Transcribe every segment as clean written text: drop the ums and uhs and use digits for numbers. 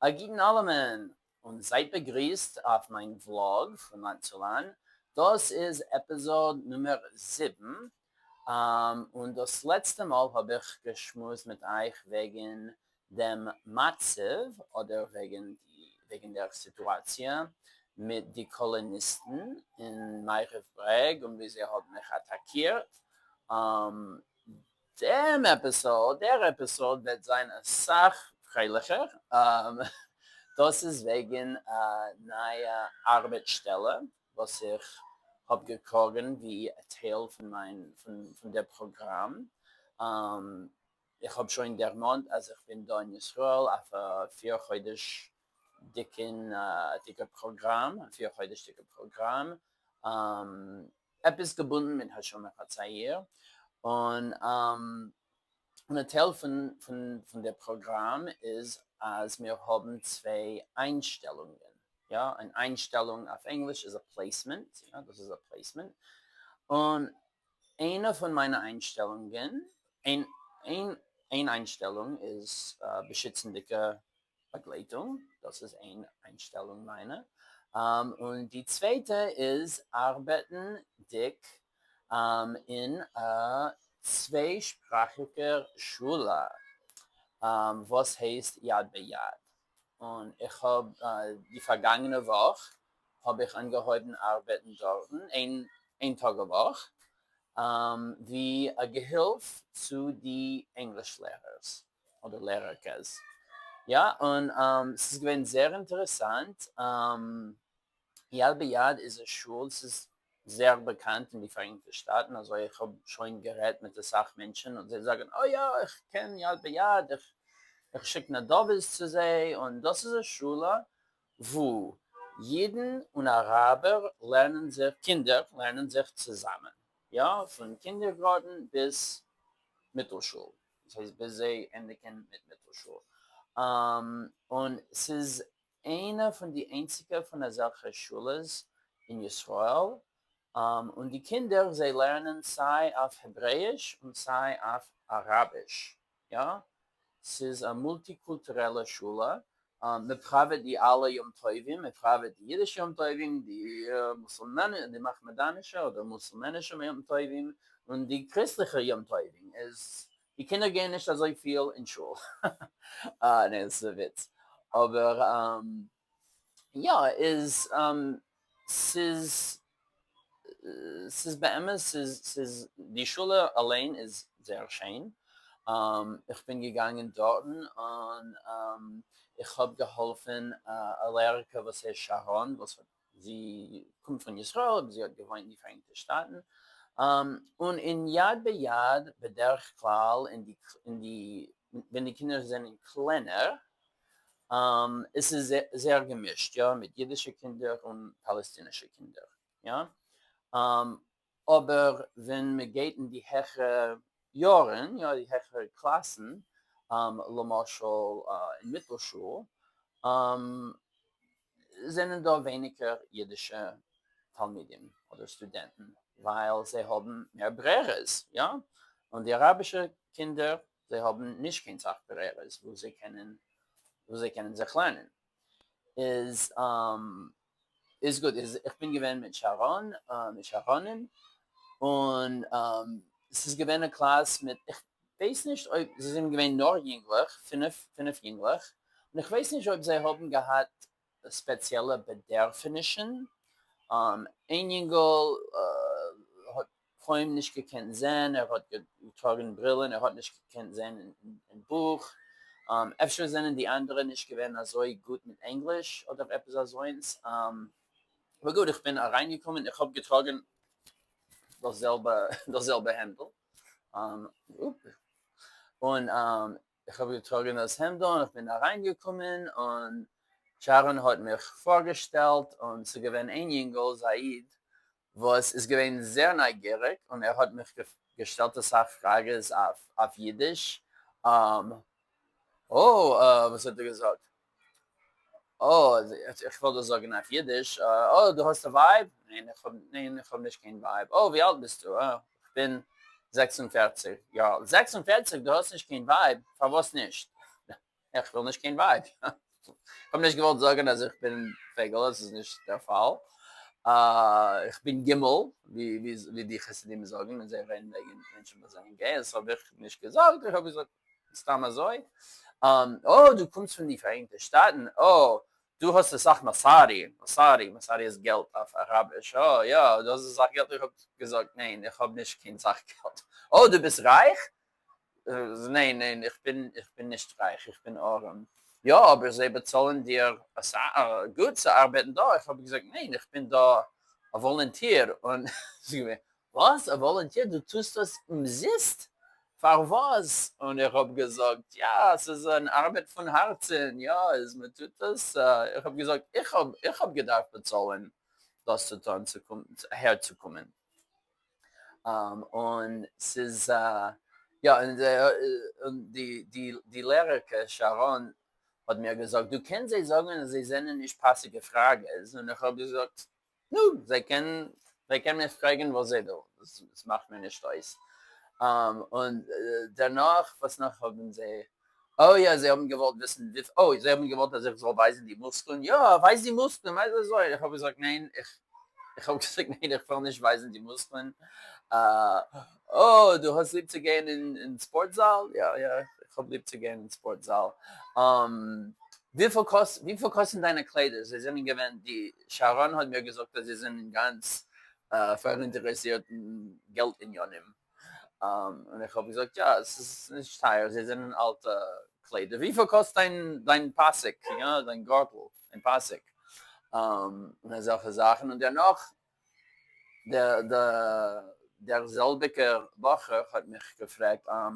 א גוטן אלעמען, און זייט באגריסט אויף מיין vlog פון לאנד צו לאנד, דאס איז episode נומער 7, און דאס לעצטע מאל האב איך געשמועסט מיט אייך וועגן דעם מצב, אדער וועגן דער סיטואציע מיט די קאלאניסטן אין מערב ברעג און ווי זיי האבן מיך אטאקירט. דעם episode, דער episode וועט זיין אסאך פרייליכער, דאס איז וועגן א נייע ארבעט שטעלע וואס איך האב געקראגן ווי א טייל פון מיין פון דער פראגראם. איך האב שוין דערמאנט אז איך בין דא אין ישראל אויף א פיר חודש'דיגן דיגע פראגראם, א פיר חודש'דיגע פראגראם, עפעס געבונדן מיט השומר הצעיר, און און א טייל פון פון דער פראגראם איז אז מיר האבן צוויי איינשטעלונגען, יא, אן איינשטעלונג אויף ענגליש איז א placement, יא, דאס איז א placement, און איינע פון מיינע איינשטעלונגען, איין איין איינשטעלונג איז באשיצנדיגע באגלייטונג, דאס איז איין איינשטעלונג מיינע, און די צווייטע איז ארבעטנדיג אין א צוויי-שפראכיגער שולע וואס הייסט יד ביד, און איך האב די פארגאנגענע וואך האב איך אנגעהויבן ארבעטן דארטן איין טאג א וואך ווי א געהילף צו די ענגליש לערערס אדער לערערקעס, יא, און ס'איז געווען זייער אינטערעסאנט. יד ביד איז א שול, ס'איז זייער באקאנט אין די פאראייניגטע שטאטן, אזוי איך האב שוין גערעדט מיט אסאך מענטשן און זיי זאגן אוי יא איך קען יד ביד, איך שיק נדבות צו זיי, און דאס איז א שולע וואו אידן און אראבער לערנען זיך, קינדער לערנען זיך צוזאמען, יא, פון קינדערגארטן ביז מיטלשול, דאס הייסט ביז זיי ענדיגן מיט מיטלשול, און ס'איז איינע פון די איינציגע פון אזעלכע שולעס אין ישראל, און די קינדער זיי לערנען סיי אויף העברעאיש און סיי אויף אראביש, יא, ס'איז א מולטי-קולטורעלע שולע, מען פראוועט די אלע יום טובים, מען פראוועט די אידישע יום טובים, די מוסולמענע, די מאכמעדאנישע אדער מוסולמענישע יום טובים, און די קריסטליכע יום טובים, איז די קינדער גייען נישט אזוי פיל אין שול, ניין עס איז א וויץ, אבער יא איז ס'איז ס'איז באמת ס'איז ס'איז די שולע אליין איז זייער שיין, איך בין געגאנגען דארטן און איך האב געהאלפן א לערערקע וואס הייסט שרון וואס האט זי קומט פון ישראל אבער זי האט געוואוינט אין די פאראייניגטע שטאטן, און אין יד ביד בדרך כלל אין די אין די ווען די קינדער זענען קלענער עס איז זייער געמישט יא מיט אידישע קינדער און פאלעסטינישע קינדער יא, אבער ווען מען גייט אין די העכערע יארן, יא די העכערע קלאסן, למשל אין מיטל שול, זענען דא ווייניגער אידישע תלמידים אדער סטודענטן, ווייל זיי האבן מער ברירות, יא, און די אראבישע קינדער זיי האבן נישט קיין סאך ברירות וואו זיי קענען וואו זיי קענען זיך לערנען. איז איז גוט איז איך בין געווען מיט שרון מיט שרונ'ען און ס'איז געווען א קלאס מיט איך ווייס נישט אויב זיי זענען געווען נאר יונגלעך פינף פינף יונגלעך און איך ווייס נישט אויב זיי האבן געהאט ספעציעלע באדערפענישן איין יונגל האט קוים נישט געקענט זען, ער האט געטראגן ברילן, ער האט נישט געקענט זען אין בוך, אפשר זענען די אנדערע נישט געווען אזוי גוט מיט ענגליש אדער עפעס אזוינס, אבער גוט איך בין אריינגעקומען, איך האב געטראגן דאס זעלבע דאס זעלבע העמדל, און איך האב געטראגן דאס העמדל און איך בין אריינגעקומען און שרון האט מיך פארגעשטעלט און ס'איז געווען איין יונגל זאיד וואס איז געווען זייער נייגעריג און ער האט מיך געשטעלט אסאך פראגעס אויף אידיש, אוי וואס האט ער געזאגט? אוי איך וויל דאס זאגן אויף אידיש, אוי דו האסט א ווייב? ניין איך האב ניין איך האב נישט קיין ווייב, אוי ווי אלט ביסטו? אה איך בין 46 יאר אלט, 46 דו האסט נישט קיין ווייב? פארוואס נישט? איך וויל נישט קיין ווייב. איך האב נישט געוואלט זאגן אז איך בין פייגעלע, עס איז נישט דער פאל. איך בין גימל, ווי די חסידים זאגן ווען זיי רעדן וועגן מענטשן וואס זענען gay, דאס האב איך נישט געזאגט, איך האב געזאגט סתם אזוי. אה, דו קומסט פון די פאראייניגטע שטאטן, אה, דו האסט אסאך مصاري, مصاري, مصاري איז געלט אויף אראביש, אה יא, דו האסט אסאך געלט, איך האב געזאגט ניין, איך האב נישט קיין סאך געלט. אה, דו ביסט רייך? ניין ניין איך בין איך בין נישט רייך איך בין ארעם. יא אבער זיי באצאלן דיר גוט צו ארבעטן דא, איך האב געזאגט ניין איך בין דא א volunteer, און זי געווען וואס? א volunteer? דו טוסט דאס אומזיסט? פארוואס? און איך האב געזאגט יא ס'איז אן ארבעט פון הארצן, יא איז מען טוט דאס, איך האב געזאגט איך האב איך האב געדארפט באצאלן דאס צו טון צו אהער צו קומען. און ס'איז יא, און די לערערקע שרון האט מיר געזאגט, דו קענסט זיי זאגן אז זיי זענען נישט פאסיגע פראגעס, און איך האב געזאגט, נו, זיי קענען זיי קענען מיך פרעגן וואס זיי ווילן, עס מאכט מיר נישט אויס. און דערנאך, וואס נאך האבן זיי, אוי יא, זיי האבן געוואלט וויסן וויפ, אוי, זיי האבן געוואלט אז איך זאל ווייזן די מוסקלען, יא, ווייז די מוסקלען, ווייז אזוי, איך האב געזאגט ניין, איך, איך האב געזאגט ניין, איך וועל נישט ווייזן די מוסקלען, אוי, דו האסט ליב צו גיין אין ספארט זאל? יא, יא, איך האב ליב צו גיין אין ספארט זאל. וויפיל קאסט, וויפיל קאסטן דיינע קליידער? זיי זענען געווען, די שרון האט מיר געזאגט אז זיי זענען גאנץ פאראינטערעסירט אין געלט עניינים. און איך האב געזאגט יא, עס איז נישט טייער, זיי זענען אלטע קליידער, וויפיל קאסט דיין דיין פאסיק, יא, דיין גארטל, דיין פאסיק, און אזעלכע זאכן, און דערנאך דער דער זעלביגער בחור האט מיך געפרעגט, אה,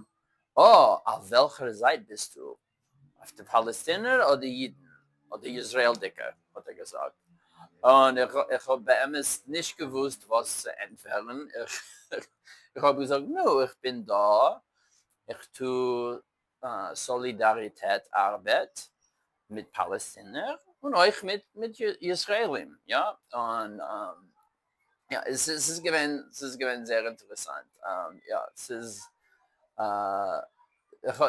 אויף וועלכער זייט ביסטו? אויף די פאלעסטינער אדער אידן אדער ישראל'דיגע האט ער געזאגט, און איך האב באמת נישט געוואוסט וואס צו ענטפערן, איך האב געזאגט נו איך בין דא, איך טו סאלידאריטעט ארבעט מיט פאלעסטינער און אויך מיט ישראלים, יא, און יא, עס איז געווען, עס איז געווען זייער אינטערעסאנט, יא, עס איז, איך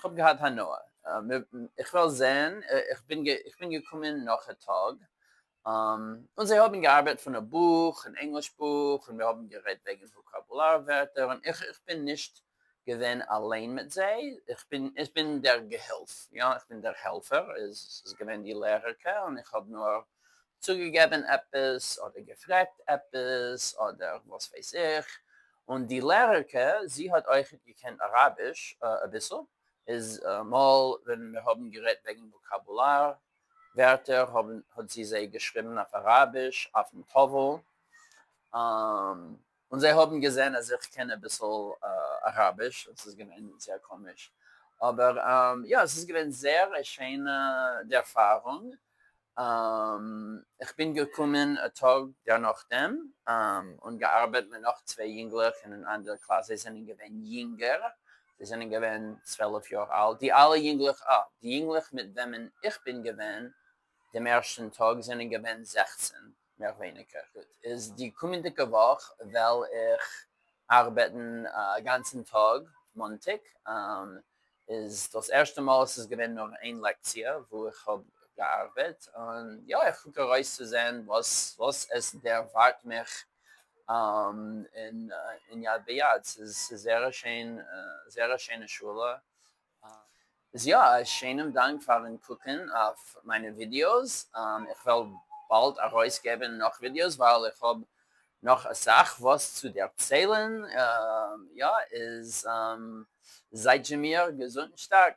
האב געהאט הנאה, איך וועל זען, איך בין איך בין געקומען נאך א טאג, און זיי האבן געארבעט פון א בוך, אן ענגליש בוך, און מיר האבן גערעדט וועגן וואקאבולאר ווערטער, און איך איך בין נישט געווען אליין מיט זיי, איך בין איך בין דער געהילף, יא, איך בין דער העלפער, עס איז געווען די לערערקע, און איך האב נאר צוגעגעבן עפעס אדער געפרעגט עפעס אדער וואס ווייס איך, און די לערערקע זי האט אויכעט געקענט אראביש אביסל, איז אמאל ווען מיר האבן גערעדט וועגן וואקאבולאר ווערטער האבן האט זי זיי געשריבן אויף אראביש אויפן טאוול, און זיי האבן געזען אז איך קען אביסל אראביש, און ס'איז געווען זייער קאמיש, אבער יא עס איז געווען זייער א שיינע ערפארונג, איך בין געקומען א טאג דערנאכדעם און געארבעט מיט נאך צוויי יונגלעך אין אן אנדערע קלאס, זיי זענען געווען יונגער, זיי זענען געווען 12 יאר אלט, די אלע יונגלעך, אה, די יונגלעך מיט וועמען איך בין געווען דעם ערשטן טאג זענען געווען 16, מער ווייניגער. גוט, איז די קומענדיגע וואך וועל איך ארבעטן א גאנצן טאג מאנטאג, איז דאס ערשטע מאל עס איז געווען נאר איין לעקציע וואו איך האב געארבעט, און יא איך קוק ארויס צו זען וואס וואס עס דערווארט מיך אין יד ביד, ס'איז זייער א שיין זייער א שיינע שולע. איז יא, א שיינעם דאנק פארן קוקן אויף מיינע ווידיאוס, איך וועל באלד ארויסגעבן נאך ווידיאוס ווייל איך האב נאך אסאך וואס צו דערציילן, יא איז זייטזשע מיר געזונט און שטארק.